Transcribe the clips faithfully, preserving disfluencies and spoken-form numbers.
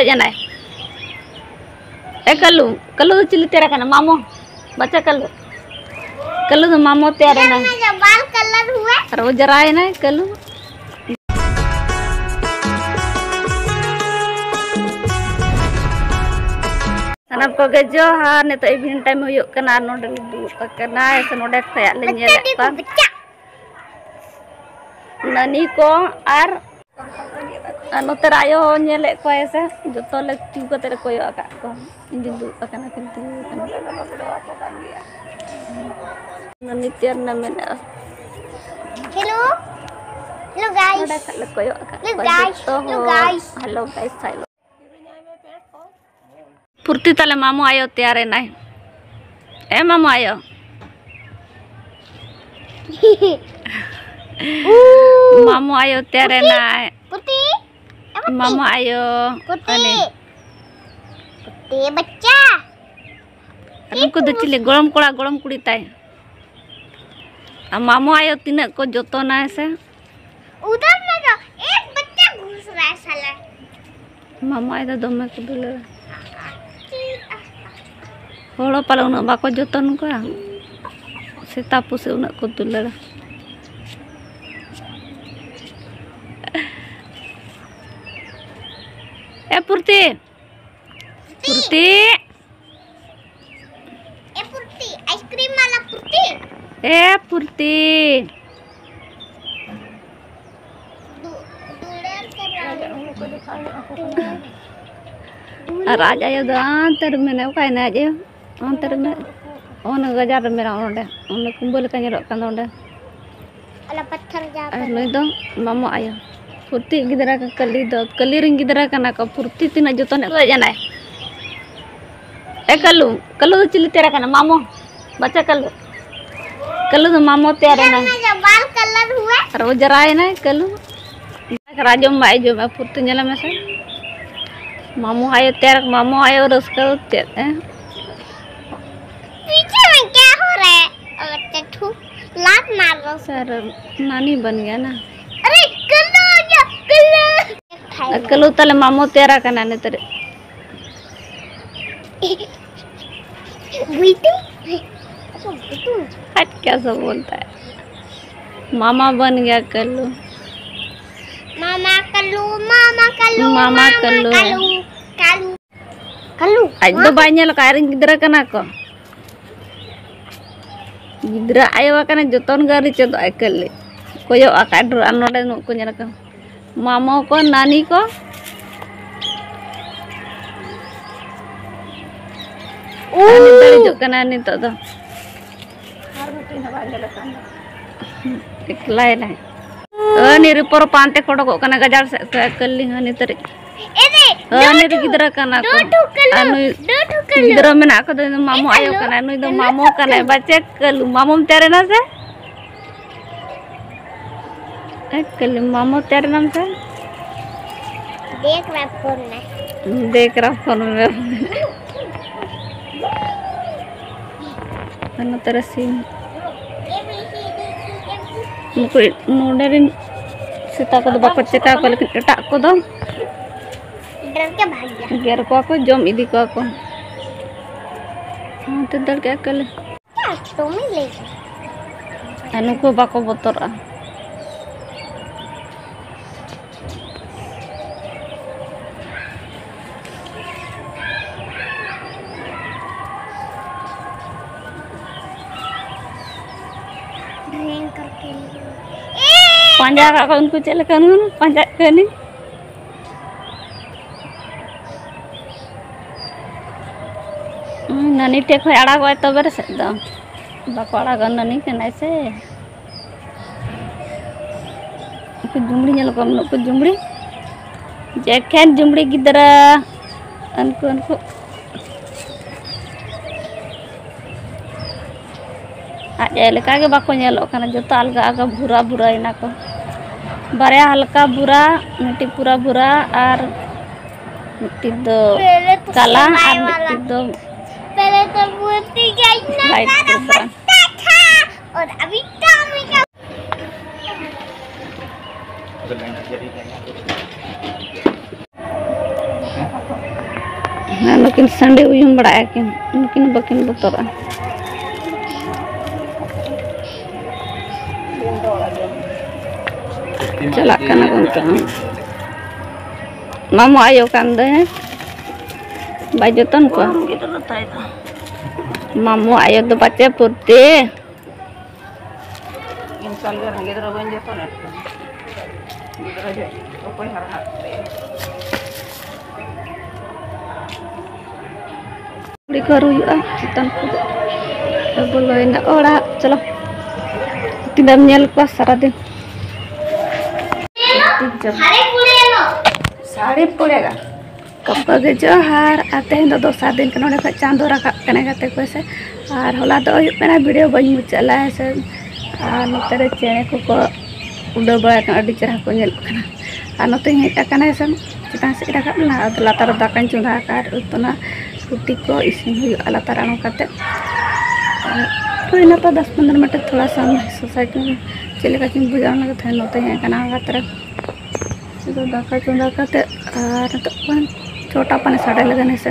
ᱡᱟᱱᱟᱭ᱾ ᱮ ᱠᱟᱞᱩ, ᱠᱟᱞᱩ ᱫᱚ ᱪᱤᱞᱤ ᱛᱮᱭᱟᱨ ᱠᱟᱱᱟ? ᱢᱟᱢᱚ᱾ ᱵᱟᱪᱟ ᱠᱟᱞᱩ᱾ ᱠᱟᱞᱩ ᱫᱚ ᱢᱟᱢᱚ ᱛᱮᱭᱟᱨ ᱮᱱᱟᱭ᱾ ᱡᱟᱱᱟᱭ ᱡᱟ ᱵᱟᱞ ᱠᱟᱞᱟᱨ ᱦᱩᱣᱟ᱾ ᱟᱨ ᱚ ᱡᱟᱨᱟᱭᱮᱱᱟᱭ ᱠᱟᱞᱩ᱾ ᱥᱟᱱᱟᱢ ᱠᱚᱜᱮ ᱡᱚᱦᱟᱨ᱾ ᱱᱤᱛᱚᱜ evening time ᱦᱩᱭᱩᱜ ᱠᱟᱱᱟ ᱟᱨ ᱱᱚᱰᱮ ᱞᱮ ᱫᱩᱲᱩᱵ ᱟᱠᱟᱱᱟ᱾ ᱥᱮ ᱱᱚᱰᱮ ᱠᱷᱚᱭᱟᱜ ᱞᱮ ᱧᱮᱞᱮᱫ ᱠᱚᱣᱟ᱾ ᱱᱟᱹᱱᱤ ᱠᱚ ᱟᱨ, ᱟᱨ ᱱᱚᱛᱮ ᱨᱮ ᱟᱭᱳ ᱦᱚᱸ ᱧᱮᱞᱮᱫ ᱠᱚᱣᱟᱭ ᱥᱮ, ᱡᱚᱛᱚ ᱞᱮ ᱛᱤᱸᱜᱩ ᱠᱟᱛᱮ ᱞᱮ ᱠᱚᱭᱚᱜ ᱟᱠᱟᱫ ᱠᱚᱣᱟ᱾ ᱤᱧ ᱫᱩᱧ ᱫᱩᱲᱩᱵ ᱟᱠᱟᱱᱟ, ᱠᱤᱱ ᱛᱤᱸᱜᱩ ᱟᱠᱟᱱᱟ᱾ ᱱᱟᱹᱱᱤ ᱛᱮᱭᱟᱨ ᱮᱱᱟ ᱢᱮᱱᱮᱫᱼᱟ᱾ Hello, hello guys. ᱱᱚᱰᱮ ᱠᱷᱟᱱ ᱞᱮ ᱠᱚᱭᱚᱜ ᱟᱠᱟᱫ ᱦᱮᱞᱳ ᱠᱚᱣᱟ ᱜᱟᱭᱥ, ᱡᱚᱛᱚ ᱦᱮᱞᱳ ᱦᱚᱲ᱾ ᱜᱟᱭᱥ᱾ Hello guys, hello. ᱯᱷᱩᱨᱛᱤ ᱛᱟᱞᱮ ᱢᱟᱢᱚ ᱟᱭᱳ ᱛᱮᱭᱟᱨ ᱮᱱᱟᱭ᱾ ᱮ ᱢᱟᱢᱚ ᱟᱭᱳ᱾ ᱩ᱾ ᱢᱟᱢᱚ ᱟᱭᱳ ᱛᱮᱭᱟᱨ ᱮᱱᱟᱭ᱾ ᱯᱩᱛᱤ, ᱮ ᱯᱩᱛᱤ᱾ ᱢᱟᱢᱚ ᱟᱭᱳ᱾ ᱯᱩᱛᱤ᱾ ᱟᱹᱱᱤ᱾ ᱯᱩᱛᱤ ᱵᱟᱪᱪᱟ᱾ ᱟᱨ ᱩᱱᱠᱩ ᱫᱚ ᱪᱤᱞᱤ? ᱜᱚᱲᱚᱢ ᱠᱚᱲᱟ, ᱜᱚᱲᱚᱢ ᱠᱩᱲᱤ ᱛᱟᱭ᱾ ᱟᱨ ᱢᱟᱢᱚ ᱟᱭᱳ ᱛᱤᱱᱟᱹᱜ ᱠᱚ ᱡᱚᱛᱚᱱᱟᱭ ᱥᱮ᱾ उधर में तो एक बच्चा घुस रहा है साला। ᱢᱟᱢᱚ ᱟᱭᱳ ᱫᱚ ᱫᱚᱢᱮ ᱠᱚ ᱫᱩᱞᱟᱹᱲᱟ᱾ ᱦᱚᱲ ᱦᱚᱸ ᱯᱟᱞᱮ ᱩᱱᱟᱹᱜ ᱵᱟᱠᱚ ᱡᱚᱛᱚᱱ ᱠᱚᱣᱟ, ᱥᱮᱛᱟ ᱯᱩᱥᱤ ᱩᱱᱟᱹᱜ ᱠᱚ ᱫᱩᱞᱟᱹᱲᱟ᱾ ᱮ ᱯᱩᱨᱛᱤ, ᱯᱩᱨᱛᱤ᱾ ए फुर्ती, आइसक्रीम वाला फुर्ती। ए फुर्ती। दु-, दुलेर के रानी। ᱟᱨ ᱟᱡ ᱟᱭᱳ ᱫᱚ ᱚᱱᱛᱮ ᱨᱮ ᱢᱮᱱᱟᱭ᱾ ᱚᱠᱟᱭᱮᱱᱟᱭ ᱟᱡ ᱟᱭᱳ? ᱚᱱᱛᱮ ᱨᱮ ᱢᱮᱱᱟᱭ᱾ ᱚᱱᱟ ᱜᱟᱡᱟᱲ ᱨᱮ ᱢᱮᱱᱟᱜᱼᱟ ᱚᱸᱰᱮ᱾ ᱚᱱᱟ ᱠᱩᱢᱵᱟᱹ ᱞᱮᱠᱟ ᱧᱮᱞᱚᱜ ᱠᱟᱱ ᱫᱚ ᱚᱸᱰᱮ᱾ ᱟᱞᱮ ᱯᱟᱛᱷᱟᱨ ᱡᱟᱦᱟᱸ ᱟᱨ ᱯᱮ ᱱᱩᱭ ᱫᱚ ᱢᱟᱢᱚ ᱟᱭᱳ᱾ ᱯᱷᱩᱨᱛᱤ ᱜᱤᱫᱽᱨᱟᱹ ᱠᱚ ᱠᱟᱹᱞᱤ ᱫᱚ, ᱠᱟᱹᱞᱤ ᱨᱮᱱ ᱜᱤᱫᱽᱨᱟᱹ ᱠᱟᱱᱟ ᱠᱚ᱾ ᱯᱷᱩᱨᱛᱤ ᱛᱤᱱᱟᱹᱜ ᱡᱚᱛᱚᱱᱮᱫ ᱠᱚᱣᱟ ᱡᱟᱱᱟᱭ᱾ ᱮ ᱠᱟᱞᱩ, ᱠᱟᱞᱩ ᱫᱚ ᱪᱤᱞᱤ ᱛᱮᱭᱟᱨ ᱠᱟᱱᱟ? ᱢᱟᱢᱚ᱾ ᱵᱟᱪᱟ ᱠᱟᱞᱩ᱾ ᱠᱟᱞᱩ ᱫᱚ ᱢᱟᱢᱚ ᱛᱮᱭᱟᱨ ᱮᱱᱟ᱾ ᱡᱟᱱᱟᱭ ᱡᱟ ᱵᱟᱞ ᱠᱟᱞᱟᱨ ᱦᱩᱣᱟ᱾ ᱟᱨ ᱚ ᱡᱟᱨᱟᱭᱮᱱᱟᱭ ᱠᱟᱞᱩ᱾ ᱨᱟᱡᱚᱢ ᱵᱟᱭ ᱡᱚᱢᱟ, ᱯᱷᱩᱨᱛᱤ ᱧᱮᱞᱮ ᱢᱮᱥᱮ᱾ ᱢᱟᱢᱚ ᱟᱭᱳ ᱛᱮᱭᱟᱨ, ᱢᱟᱢᱚ ᱟᱭᱳ ᱨᱟᱹᱥᱠᱟᱹ ᱪᱮᱫ, ᱮ? पीछे में क्या हो रहा है? ओ बच्चा, थू, लात मार रहा हूँ। सर, नानी बन गया ना। अरे, कल्लू आ गया, कल्लू। ᱠᱟᱹᱞᱩ ᱛᱟᱞᱮ ᱢᱟᱢᱚ ᱛᱮᱭᱟᱨᱟ ᱠᱟᱱᱟ ᱱᱤᱛ ᱨᱮ᱾ ᱵᱩᱭᱛᱩ? ᱟᱡ ᱠᱮᱥᱮ ᱵᱚᱞᱛᱟ ᱦᱟᱭ? ᱢᱟᱢᱟ ᱵᱚᱱ ᱜᱮᱭᱟ ᱠᱟᱹᱞᱩ᱾ ᱢᱟᱢᱟ ᱠᱟᱹᱞᱩ, ᱢᱟᱢᱟ ᱠᱟᱹᱞᱩ, ᱢᱟᱢᱟ ᱢᱟᱢᱟ ᱠᱟᱹᱞᱩ᱾ ᱠᱟᱹᱞᱩ, ᱠᱟᱹᱞᱩ, ᱠᱟᱹᱞᱩ᱾ ᱟᱡ ᱫᱚ ᱵᱟᱭ ᱧᱮᱞ ᱟᱠᱟᱫ, ᱟᱡ ᱨᱮᱱ ᱜᱤᱫᱽᱨᱟᱹ ᱠᱟᱱᱟ ᱠᱚ᱾ ᱜᱤᱫᱽᱨᱟᱹ ᱟᱭᱳ ᱟᱠᱟᱱᱟ, ᱡᱚᱛᱚᱱ ᱜᱮ ᱟᱹᱣᱨᱤ ᱪᱮᱫᱚᱜ ᱟᱭ ᱠᱟᱹᱞᱤ᱾ ᱠᱚᱭᱚᱜ ᱟᱠᱟᱫ ᱟᱨ ᱱᱚᱰᱮ ᱱᱩᱜ ᱠᱚ ᱧᱮᱞ ᱟᱠᱟᱫ᱾ ᱢᱟᱢᱚ ᱠᱚ, ᱱᱟᱱᱤ ᱠᱚ᱾ ᱩᱱᱤ ᱫᱚ ᱦᱤᱡᱩᱜ ᱠᱟᱱᱟ ᱱᱤᱛᱚᱜ ᱫᱚ᱾ ᱟᱨ ᱢᱤᱫᱴᱤᱡ ᱦᱚᱸ ᱵᱟᱭ ᱧᱮᱞ ᱟᱠᱟᱱ ᱫᱚ᱾ ᱮᱠᱞᱟᱭᱮᱱᱟᱭ᱾ ᱟᱹᱱᱤ ᱨᱤᱯᱚᱨ ᱯᱟᱱᱛᱮ ᱠᱚᱰᱚᱠᱚᱜ ᱠᱟᱱᱟ ᱜᱟᱡᱟᱲ ᱥᱮᱫ ᱠᱷᱚᱱ ᱠᱟᱹᱞᱤ ᱦᱚᱸ ᱱᱤᱛ ᱨᱮ᱾ ᱮᱫᱮ, ᱟᱹᱱᱤ ᱨᱮ ᱜᱤᱫᱽᱨᱟᱹ ᱠᱟᱱᱟ ᱠᱚ᱾ ᱟᱨ ᱱᱩᱭ ᱜᱤᱫᱽᱨᱟᱹ ᱢᱮᱱᱟᱜ ᱠᱚᱫᱚ ᱢᱟᱢᱚ ᱟᱭᱳ ᱠᱟᱱᱟᱭ, ᱱᱩᱭ ᱫᱚ ᱢᱟᱢᱚ ᱠᱟᱱᱟᱭ᱾ ᱵᱟᱪᱮ ᱠᱟᱹᱞᱩ, ᱢᱟᱢᱚᱢ ᱛᱮᱭᱟᱨᱮᱱᱟ ᱥᱮ? ᱮ ᱠᱟᱹᱞᱩ, ᱢᱟᱢᱚ ᱛᱮᱭᱟᱨᱮᱱᱟᱢ ᱥᱮ? देख रहा फोन में। देख रहा फोन में। ᱟᱨ ᱱᱚᱛᱮ ᱨᱮ ᱥᱤᱢ᱾ ᱱᱩᱠᱩ ᱱᱚᱰᱮ ᱨᱮᱱ ᱥᱮᱛᱟ ᱠᱚᱫᱚ ᱵᱟᱠᱚ ᱪᱮᱠᱟ ᱠᱚᱣᱟ, ᱞᱮᱠᱤᱱ ᱮᱴᱟᱜ ᱠᱚᱫᱚ डर के भाग गया। ᱜᱮᱨ ᱠᱚᱣᱟ ᱠᱚ, ᱡᱚᱢ ᱤᱫᱤ ᱠᱚᱣᱟ ᱠᱚ᱾ ᱚᱱᱛᱮ ᱫᱟᱹᱲ ᱠᱮᱜᱼᱟ ᱠᱟᱹᱞᱩ᱾ ᱟᱨ ᱱᱩᱠᱩ ᱵᱟᱠᱚ ᱵᱚᱛᱚᱨᱚᱜᱼᱟ᱾ ᱯᱟᱸᱡᱟ ᱠᱟᱜ ᱠᱚ ᱩᱱᱠᱩ ᱪᱮᱫ ᱞᱮᱠᱟ ᱱᱩᱱ ᱯᱟᱸᱡᱟᱜ ᱠᱟᱹᱱᱟᱹᱧ᱾ ᱦᱩᱸ, ᱱᱟᱹᱱᱤ ᱴᱷᱮᱡ ᱠᱷᱚᱡ ᱟᱲᱟᱜᱚᱜᱼᱟᱭ ᱛᱚᱵᱮ ᱨᱮ ᱥᱮᱫ ᱫᱚ᱾ ᱵᱟᱠᱚ ᱟᱲᱟᱜᱟ, ᱱᱟᱹᱱᱤ ᱠᱟᱱᱟᱭ ᱥᱮ᱾ ᱩᱱᱠᱩ ᱡᱩᱢᱲᱤ ᱧᱮᱞ ᱠᱚᱢ, ᱱᱩᱠᱩ ᱡᱩᱢᱲᱤ᱾ ᱡᱮ ᱮᱠᱷᱮᱱ ᱡᱩᱢᱲᱤ ᱜᱤᱫᱽᱨᱟᱹ᱾ ᱩᱱᱠᱩ, ᱩᱱᱠᱩ᱾ ᱟᱡ ᱟᱡ ᱞᱮᱠᱟ ᱜᱮ ᱵᱟᱠᱚ ᱧᱮᱞᱚᱜ ᱠᱟᱱᱟ, ᱡᱚᱛᱚ ᱟᱞᱜᱟ ᱟᱞᱜᱟ ᱵᱷᱩᱨᱟ ᱵᱷᱩᱨᱟᱭᱮᱱᱟ ᱠᱚ᱾ ᱵᱟᱨᱭᱟ ᱦᱟᱞᱠᱟ ᱵᱷᱩᱨᱟ, ᱢᱤᱫᱴᱤᱡ ᱯᱩᱨᱟ ᱵᱷᱩᱨᱟ, ᱟᱨ ᱢᱤᱫᱴᱤᱡ ᱫᱚ ᱯᱮᱦᱞᱮ ᱛᱚ ᱠᱟᱞᱟ, ᱥᱮᱣᱟᱭ ᱟᱨ ᱣᱟᱞᱟ, ᱢᱤᱫᱴᱤᱡ ᱫᱚ ᱯᱮᱦᱞᱮ ᱛᱚ ᱢᱩᱨᱛᱤ ᱜᱟᱭ ᱱᱟ ᱞᱟᱭᱤᱴ ᱛᱟᱨᱟ ᱠᱚ ᱥᱟᱨᱟ᱾ ᱯᱟᱛᱟ ᱛᱷᱟ, ᱚᱨ ᱟᱵᱷᱤ ᱠᱟᱢ ᱠᱟ ᱟᱨ ᱱᱩᱠᱤᱱ ᱥᱟᱺᱰᱤ ᱩᱭᱩᱢ ᱵᱟᱲᱟᱜ ᱟᱹᱠᱤᱱ, ᱱᱩᱠᱤᱱ ᱵᱟᱹᱠᱤᱱ ᱵᱚᱛᱚᱨᱚᱜᱼᱟ᱾ ᱪᱟᱞᱟᱜ ᱠᱟᱱᱟ ᱠᱚ ᱱᱤᱛᱚᱜ᱾ ᱢᱟᱢᱚ ᱟᱭᱳ ᱠᱟᱱ ᱫᱚᱭ, ᱦᱮᱸ? ᱵᱟᱭ ᱡᱚᱛᱚᱱ ᱠᱚᱣᱟ? ᱜᱤᱫᱽᱨᱟᱹ ᱛᱟᱭ ᱫᱚ᱾ ᱢᱟᱢᱚ ᱟᱭᱳ ᱫᱚ ᱵᱟᱪᱮ ᱯᱩᱛᱤ᱾ ᱤᱧ ᱥᱟᱞᱜᱮ ᱨᱮᱸᱜᱮᱡ ᱨᱮ ᱵᱟᱹᱧ ᱡᱚᱛᱚᱱᱮᱫ ᱠᱚᱣᱟ᱾ ᱜᱤᱫᱽᱨᱟᱹ ᱡᱚᱛᱚ ᱚᱠᱚᱭ ᱦᱟᱨᱟ ᱦᱟᱜ ᱠᱚᱣᱟ? ᱠᱩᱲᱤ ᱠᱚ ᱟᱹᱨᱩ ᱦᱩᱭᱩᱜᱼᱟ, ᱪᱮᱛᱟᱱ ᱠᱚ ᱵᱚᱞᱚᱭᱮᱱᱟ ᱚᱲᱟᱜ᱾ ᱪᱚᱞᱚ, ᱛᱤᱱᱟᱹᱜ ᱮᱢ ᱧᱮᱞ ᱠᱚᱣᱟ ᱥᱟᱨᱟᱫᱤᱱ? ᱥᱟᱲᱮ ᱯᱩᱲᱮᱜᱟ᱾ ᱜᱟᱯᱟ ᱜᱮ ᱡᱚᱦᱟᱨ᱾ ᱟᱨ ᱛᱮᱦᱮᱧ ᱫᱚ ᱫᱚᱥᱟᱨ ᱫᱤᱱ ᱠᱟᱱᱟ, ᱱᱚᱸᱰᱮ ᱠᱷᱚᱱ ᱪᱟᱸᱫᱚ ᱨᱟᱠᱟᱵ ᱠᱟᱱᱟᱭ ᱜᱟᱛᱮ ᱠᱚ ᱥᱮ᱾ ᱟᱨ ᱦᱚᱞᱟ ᱫᱚ ᱟᱹᱭᱩᱵ ᱠᱟᱱᱟ, ᱵᱷᱤᱰᱤᱭᱳ ᱵᱟᱹᱧ ᱢᱩᱪᱟᱹᱫ ᱞᱮᱫᱟ ᱥᱮ᱾ ᱟᱨ ᱱᱚᱛᱮ ᱨᱮ ᱪᱮᱬᱮ ᱠᱚᱠᱚ ᱩᱰᱟᱹᱣ ᱵᱟᱲᱟᱭ ᱠᱟᱱᱟ, ᱟᱹᱰᱤ ᱪᱮᱦᱨᱟ ᱠᱚ ᱧᱮᱞᱚᱜ ᱠᱟᱱᱟ᱾ ᱟᱨ ᱱᱚᱛᱮᱧ ᱦᱮᱡ ᱟᱠᱟᱱᱟ ᱥᱮ, ᱪᱮᱛᱟᱱ ᱥᱮᱫ ᱨᱟᱠᱟᱵ ᱞᱮᱱᱟ, ᱟᱫᱚ ᱞᱟᱛᱟᱨ ᱨᱮ ᱫᱟᱠᱟᱧ ᱪᱚᱸᱫᱟ ᱟᱠᱟᱫᱼᱟ ᱟᱨ ᱩᱛᱩ ᱱᱟ ᱨᱩᱴᱤ ᱠᱚ ᱤᱥᱤᱱ ᱦᱩᱭᱩᱜᱼᱟ ᱞᱟᱛᱟᱨ ᱟᱬᱜᱚ ᱠᱟᱛᱮ᱾ ᱟᱨ ᱦᱩᱭᱱᱟ ᱛᱚ ᱫᱚᱥ ᱯᱚᱱᱨᱚ ᱢᱤᱱᱤᱴ, ᱛᱷᱚᱲᱟ ᱥᱟ ᱥᱚᱥᱟᱭᱴᱤ ᱪᱮᱫ ᱞᱮᱠᱟ ᱪᱚᱧ ᱵᱩᱡᱷᱟᱹᱣᱟ, ᱚᱱᱟ ᱠᱟᱛᱷᱟ ᱱᱚᱛᱮᱧ ᱦᱮᱡ ᱟᱠᱟᱱᱟ ᱟᱬᱜᱟᱛ ᱨᱮ᱾ ᱱᱤᱛᱚᱜ ᱫᱟᱠᱟ ᱪᱚᱸᱫᱟ ᱠᱟᱛᱮ ᱟᱨ ᱱᱤᱛᱚᱜ ᱠᱷᱚᱱ ᱪᱷᱚᱴᱟ ᱯᱟᱱᱮ ᱥᱟᱰᱮ ᱞᱮᱠᱟ ᱦᱮᱸ ᱥᱮ,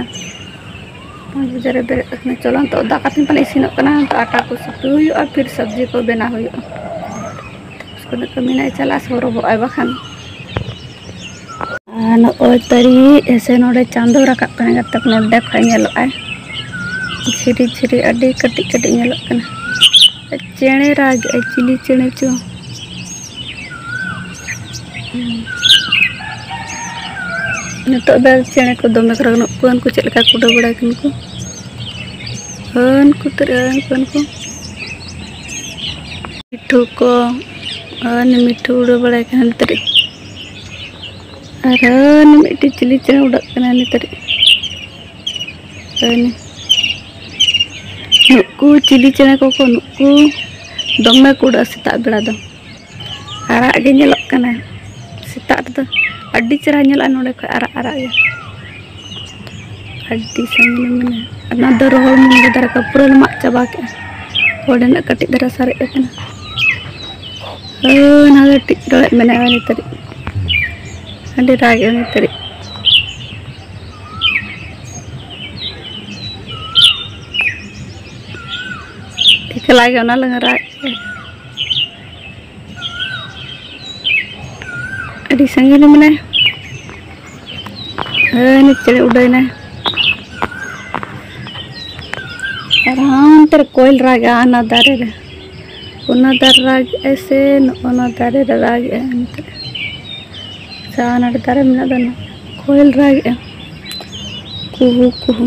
ᱯᱟᱸᱪ ᱵᱟᱡᱮ ᱨᱮ ᱵᱮᱨᱮᱫ ᱠᱟᱛᱮ ᱪᱚᱞᱚ ᱱᱤᱛᱚᱜ ᱫᱟᱠᱟ ᱛᱤᱧ ᱯᱟᱞᱮ ᱤᱥᱤᱱᱚᱜ ᱠᱟᱱᱟ, ᱱᱤᱛᱚᱜ ᱟᱴᱟ ᱠᱚ ᱥᱤᱯᱤ ᱦᱩᱭᱩᱜᱼᱟ, ᱯᱷᱤᱨ ᱥᱚᱵᱽᱡᱤ ᱠᱚ ᱵᱮᱱᱟᱣ ᱦᱩᱭᱩᱜᱼᱟ᱾ ᱩᱥᱠᱩ ᱫᱚ ᱠᱟᱹᱢᱤ ᱱᱟᱭ ᱪᱟᱞᱟᱜᱼᱟ, ᱥᱚᱨᱚᱵᱚᱜᱼᱟᱭ ᱵᱟᱠᱷᱟᱱ᱾ ᱟᱨ ᱱᱚᱜᱼᱚᱭ ᱛᱟᱹᱨᱤ ᱮᱥᱮ ᱱᱚᱰᱮ ᱪᱟᱸᱫᱚ ᱨᱟᱠᱟᱵ ᱠᱟᱱᱟ, ᱜᱟᱛᱮ ᱠᱚ ᱱᱚᱰᱮ ᱠᱷᱚᱱ ᱧᱮᱞᱚᱜᱼᱟᱭ, ᱡᱷᱤᱨᱤ ᱡᱷᱤᱨᱤ ᱟᱹᱰᱤ ᱠᱟᱹᱴᱤᱡ ᱠᱟᱹᱴᱤᱡ ᱧᱮᱞᱚᱜ ᱠᱟᱱᱟ᱾ ᱪᱮᱬᱮ ᱨᱟᱜᱮᱜᱼᱟᱭ, ᱪᱤᱞᱤ ᱪᱮᱬᱮ ᱪᱚ᱾ ᱱᱤᱛᱚᱜ ᱫᱚ ᱪᱮᱬᱮ ᱠᱚ ᱫᱚᱢᱮ ᱠᱚ ᱨᱟᱜᱟ᱾ ᱩᱱᱠᱩ ᱪᱮᱫ ᱞᱮᱠᱟ ᱠᱚ ᱩᱰᱟᱹᱣ ᱵᱟᱲᱟᱭ ᱠᱟᱱᱟ ᱠᱚ᱾ ᱦᱟᱹᱱᱠᱩ ᱛᱟᱹᱨᱤ, ᱦᱟᱹᱱᱠᱩ, ᱦᱟᱹᱱᱠᱩ᱾ ᱢᱤᱴᱷᱩ ᱠᱚ, ᱦᱟᱹᱱᱤ ᱢᱤᱴᱷᱩ ᱩᱰᱟᱹᱣ ᱵᱟᱲᱟᱭ ᱠᱟᱱᱟ ᱦᱟᱹᱱᱤ ᱛᱟᱹᱨᱤ᱾ ᱟᱨ ᱦᱟᱹᱱᱤ ᱢᱤᱫᱴᱤᱡ ᱪᱤᱞᱤ ᱪᱮᱬᱮ ᱩᱰᱟᱹᱜ ᱠᱟᱱᱟ ᱦᱟᱹᱱᱤ ᱛᱟᱹᱨᱤ᱾ ᱦᱟᱹᱱᱤ᱾ ᱱᱩᱠᱩ ᱪᱤᱞᱤ ᱪᱮᱬᱮ ᱠᱚᱠᱚ, ᱱᱩᱠᱩ ᱫᱚᱢᱮ ᱠᱚ ᱩᱰᱟᱹᱜᱼᱟ ᱥᱮᱛᱟᱜ ᱵᱮᱲᱟ ᱫᱚ᱾ ᱟᱨᱟᱜ ᱜᱮ ᱧᱮᱞᱚᱜ ᱠᱟᱱᱟ ᱥᱮᱛᱟᱜ ᱨᱮᱫᱚ, ᱟᱹᱰᱤ ᱪᱮᱦᱨᱟ ᱧᱮᱞᱚᱜᱼᱟ ᱱᱚᱰᱮ ᱠᱷᱚᱱ ᱟᱨᱟᱜ ᱟᱨᱟᱜ ᱜᱮ᱾ ᱟᱹᱰᱤ ᱥᱟᱺᱜᱤᱧ ᱢᱮᱱᱟᱜᱼᱟ᱾ ᱚᱱᱟ ᱫᱚ ᱨᱚᱦᱚᱲ ᱢᱩᱱᱜᱟᱹ ᱫᱟᱨᱮ ᱠᱚ ᱯᱩᱨᱟᱹ ᱞᱮ ᱢᱟᱜ ᱪᱟᱵᱟ ᱠᱮᱜᱼᱟ᱾ ᱚᱸᱰᱮᱱᱟᱜ ᱠᱟᱹᱴᱤᱡ ᱫᱷᱟᱨᱟ ᱥᱟᱨᱮᱡ ᱟᱠᱟᱱᱟ᱾ ᱦᱳᱭ, ᱚᱱᱟ ᱠᱟᱹᱴᱤᱡ ᱨᱚᱲᱮᱫ ᱢᱮᱱᱟᱜᱼᱟ ᱩᱱᱤ ᱛᱟᱹᱨᱤᱡ᱾ ᱟᱹᱰᱤ ᱨᱟᱜᱮᱜᱼᱟ ᱩᱱᱤ ᱛᱟᱹᱨᱤᱡ᱾ ᱪᱟᱞᱟᱜ ᱜᱮ ᱚᱱᱟ ᱞᱟᱝ ᱨᱟᱜ ᱮᱫ᱾ ᱟᱹᱰᱤ ᱥᱟᱺᱜᱤᱧ ᱨᱮ ᱢᱮᱱᱟᱭᱟ᱾ ᱦᱟᱹᱱᱤ ᱪᱮᱬᱮ ᱩᱰᱟᱹᱭᱱᱟᱭ᱾ ᱟᱨ ᱦᱟᱱᱛᱮ ᱨᱮ ᱠᱚᱭᱮᱞ ᱨᱟᱜᱟ ᱚᱱᱟ ᱫᱟᱨᱮ ᱨᱮ᱾ ᱚᱱᱟ ᱫᱟᱨᱮ ᱨᱟᱜᱮᱜᱼᱟᱭ ᱥᱮ ᱱᱚᱜᱼᱚ ᱱᱟ ᱫᱟᱨᱮ ᱨᱮ ᱨᱟᱜᱮᱜᱼᱟᱭ ᱮᱱᱛᱮ᱾ ᱥᱮ ᱱᱟᱰᱮ ᱫᱟᱨᱮ ᱢᱮᱱᱟᱜ ᱫᱚ ᱚᱱᱟ ᱠᱚᱭᱮᱞ ᱨᱟᱜᱮᱜᱼᱟ᱾ ᱠᱩᱦᱩ ᱠᱩᱦᱩ᱾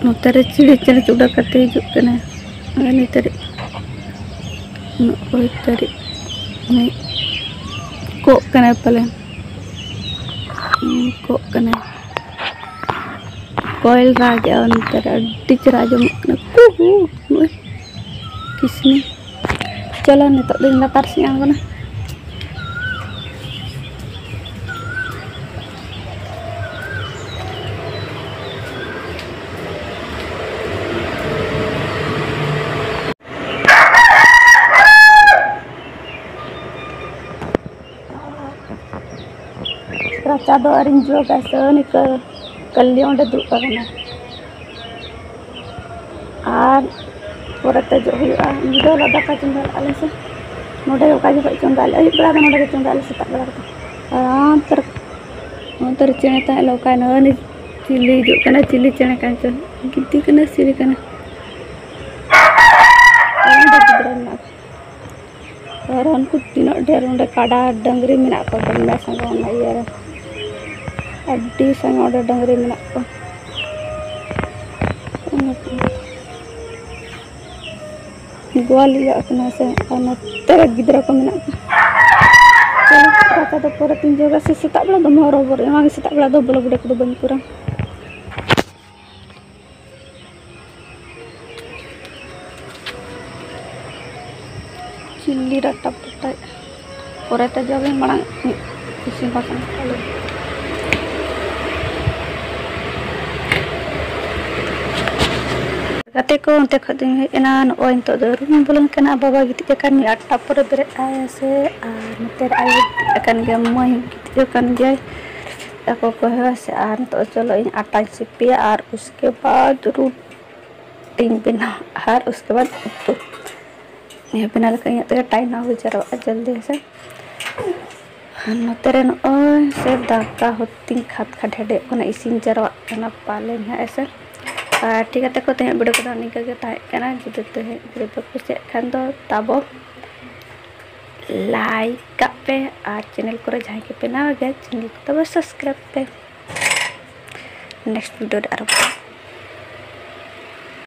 ᱱᱚᱛᱮ ᱨᱮ ᱪᱤᱞᱤ ᱪᱮᱬᱮ ᱪᱚ ᱩᱰᱟᱹ ᱠᱟᱛᱮ ᱦᱤᱡᱩᱜ ᱠᱟᱱᱟᱭ᱾ ᱱᱚᱜᱼᱚᱭ ᱱᱤᱛ ᱫᱷᱟᱹᱨᱤᱡ᱾ ᱱᱚᱜᱼᱚᱭ ᱛᱟᱹᱨᱤᱡ᱾ ᱱᱩᱭ ᱠᱚᱜ ᱠᱟᱱᱟᱭ ᱯᱟᱞᱮᱱ᱾ ᱦᱩᱸ, ᱠᱚᱜ ᱠᱟᱱᱟᱭ᱾ ᱠᱚᱭᱮᱞ ᱨᱟᱜᱮᱜᱼᱟ ᱱᱚᱛᱮ ᱨᱮ᱾ ᱟᱹᱰᱤ ᱪᱮᱦᱨᱟ ᱟᱸᱡᱚᱢᱚᱜ ᱠᱟᱱᱟ᱾ ᱠᱩᱦᱩ᱾ ᱱᱚᱜᱼᱚᱭ ᱠᱤᱥᱱᱤ᱾ ᱪᱚᱞᱚ, ᱱᱤᱛᱚᱜ ᱫᱚᱧ ᱞᱟᱛᱟᱨ ᱥᱮᱫ ᱟᱬᱜᱚᱱᱟ᱾ ᱨᱟᱪᱟ ᱫᱚ ᱟᱹᱣᱨᱤᱧ ᱡᱚᱜᱟ ᱥᱮ, ᱩᱱᱤ ᱠᱟᱹ-, ᱠᱟᱹᱞᱤ ᱚᱸᱰᱮ ᱫᱩᱲᱩᱵ ᱟᱠᱟᱱᱟ᱾ ᱟᱨ ᱯᱚᱨᱮᱛᱮ ᱡᱚᱜ ᱦᱩᱭᱩᱜᱼᱟ᱾ ᱧᱤᱫᱟᱹ ᱦᱤᱞᱳᱜ ᱫᱟᱠᱟ ᱪᱚᱸᱫᱟ ᱞᱮᱫᱼᱟ ᱞᱮ ᱥᱮ, ᱱᱚᱸᱰᱮ ᱚᱠᱟ ᱡᱚᱠᱷᱚᱡ ᱪᱚᱸᱫᱟ ᱞᱮᱫᱼᱟ, ᱟᱹᱭᱩᱵ ᱵᱮᱲᱟ ᱫᱚ ᱱᱚᱸᱰᱮ ᱜᱮ ᱪᱚᱸᱫᱟ ᱞᱮ, ᱥᱮᱛᱟᱜ ᱵᱮᱲᱟ ᱨᱮᱫᱚ᱾ ᱟᱨ ᱚᱱᱛᱮ ᱨᱮ, ᱚᱱᱛᱮ ᱨᱮ ᱪᱮᱬᱮ ᱛᱟᱦᱮᱸ ᱞᱮ ᱚᱠᱟᱭᱮᱱᱟ? ᱩᱱᱤ ᱪᱤᱞᱤ ᱦᱤᱡᱩᱜ ᱠᱟᱱᱟ, ᱪᱤᱞᱤ ᱪᱮᱬᱮ ᱠᱟᱱ ᱪᱚ, ᱜᱤᱫᱤ ᱠᱟᱱᱟ, ᱪᱤᱞᱤ ᱠᱟᱱᱟ? ᱟᱨ ᱚᱸᱰᱮ ᱜᱤᱫᱽᱨᱟᱹ ᱢᱮᱱᱟᱜ ᱠᱚᱣᱟ᱾ ᱟᱨ ᱩᱱᱠᱩ ᱛᱤᱱᱟᱹᱜ ᱰᱷᱮᱨ ᱚᱸᱰᱮ ᱠᱟᱰᱟ, ᱰᱟᱹᱝᱨᱤ ᱢᱮᱱᱟᱜ ᱠᱚᱣᱟ, ᱫᱚᱢᱮ ᱥᱟᱸᱜᱮ ᱚᱱᱟ ᱤᱭᱟᱹ ᱨᱮ᱾ ᱟᱹᱰᱤ ᱥᱟᱸᱜᱮ ᱚᱸᱰᱮ ᱰᱟᱹᱝᱨᱤ ᱢᱮᱱᱟᱜ ᱠᱚᱣᱟ᱾ ᱜᱳᱣᱟᱞᱤᱭᱟ ᱠᱟᱱᱟ ᱥᱮ, ᱟᱨ ᱱᱚᱛᱮ ᱨᱮ ᱜᱤᱫᱽᱨᱟᱹ ᱠᱚ ᱢᱮᱱᱟᱜ ᱠᱚᱣᱟ᱾ ᱪᱚᱞᱚ, ᱨᱟᱪᱟ ᱫᱚ ᱯᱚᱨᱮ ᱛᱤᱧ ᱡᱚᱜᱟ ᱥᱮ ᱥᱮᱛᱟᱜ ᱵᱮᱲᱟ ᱫᱚᱢᱮ ᱦᱚᱨᱚᱵᱚᱨᱚ, ᱚᱱᱟᱜᱮ ᱥᱮᱛᱟᱜ ᱵᱮᱲᱟ ᱫᱚ vlog video ᱠᱚᱫᱚ ᱵᱟᱹᱧ ᱠᱚᱨᱟᱣᱟ᱾ ᱪᱤᱞᱤ ᱰᱟᱴᱟ ᱯᱚᱴᱟᱭ᱾ ᱯᱚᱨᱮᱛᱮ ᱡᱚᱜᱟᱹᱧ, ᱢᱟᱲᱟᱝ ᱤᱥᱤᱱ ᱵᱟᱥᱟᱝ ᱠᱟᱜ ᱞᱮ᱾ ᱜᱟᱛᱮ ᱠᱚ, ᱚᱱᱛᱮ ᱠᱷᱚᱡ ᱫᱚᱧ ᱦᱮᱡ ᱮᱱᱟ᱾ ᱱᱚᱜᱼᱚᱭ ᱱᱤᱛᱚᱜ ᱫᱚ room ᱤᱧ ᱵᱚᱞᱚᱱ ᱠᱟᱱᱟ᱾ ᱵᱟᱵᱟ ᱜᱤᱛᱤᱡ ᱟᱠᱟᱱ ᱜᱮᱭᱟ, ᱟᱴᱴᱟ ᱯᱚᱨᱮ ᱵᱮᱨᱮᱫ ᱟᱭ ᱥᱮ᱾ ᱟᱨ ᱱᱚᱛᱮ ᱨᱮ ᱟᱭᱳ ᱜᱤᱛᱤᱡ ᱟᱠᱟᱱ ᱜᱮᱭᱟ, ᱢᱟᱹᱭ ᱦᱚᱸ ᱜᱤᱛᱤᱡ ᱟᱠᱟᱱ ᱜᱮᱭᱟᱭ᱾ ᱟᱠᱚ ᱠᱚ ᱦᱮᱣᱟ ᱥᱮ᱾ ᱟᱨ ᱱᱤᱛᱚᱜ ᱪᱚᱞᱚ ᱤᱧ ᱟᱴᱟᱧ ᱥᱤᱯᱤᱭᱟ ᱟᱨ ᱩᱥᱠᱮ ᱵᱟᱫ ᱨᱩᱴᱤ ᱤᱧ ᱵᱮᱱᱟᱣ ᱟᱨ ᱩᱥᱠᱮ ᱵᱟᱫ ᱩᱛᱩ᱾ ᱱᱤᱭᱟᱹ ᱵᱮᱱᱟᱣ ᱞᱮᱠᱷᱟᱱ ᱤᱧᱟᱹᱜ ᱛᱮᱜᱮ time ᱦᱚᱸ ᱦᱩᱭ ᱡᱟᱨᱣᱟᱜᱼᱟ ᱡᱚᱞᱫᱤ ᱦᱮᱸᱥᱮ᱾ ᱟᱨ ᱱᱚᱛᱮ ᱨᱮ ᱱᱚᱜᱼᱚᱭ ᱥᱮ ᱫᱟᱠᱟ ᱦᱚᱛᱤᱧ ᱠᱷᱟᱫᱽ ᱠᱷᱟᱫᱽ ᱦᱮᱰᱮᱡ ᱠᱟᱱᱟ, ᱤᱥᱤᱱ ᱡᱟᱨᱣᱟᱜ ᱠᱟᱱᱟ ᱯᱟᱞᱮᱱ ᱦᱟᱸᱜ ᱦᱮᱸᱥᱮ᱾ ᱟᱨ ᱴᱷᱤᱠ ᱜᱟᱛᱮ ᱠᱚ, ᱛᱮᱦᱮᱧ video ᱠᱚᱫᱚ ᱱᱤᱝᱠᱟᱹ ᱜᱮ ᱛᱟᱦᱮᱸ ᱠᱟᱱᱟ᱾ ᱡᱩᱫᱤ ᱛᱮᱦᱮᱧ video ᱯᱮ ᱠᱩᱥᱤᱭᱟᱜ ᱠᱷᱟᱱ ᱫᱚ ᱛᱟᱵᱚ like ᱠᱟᱜ ᱯᱮ, ᱟᱨ channel ᱠᱚᱨᱮ ᱡᱟᱦᱟᱸᱭ ᱜᱮᱯᱮ ᱱᱟᱣᱟ ᱜᱮᱭᱟ channel ᱠᱚ ᱛᱟᱵᱚ subscribe ᱯᱮ᱾ Next video ᱨᱮ ᱟᱨᱚ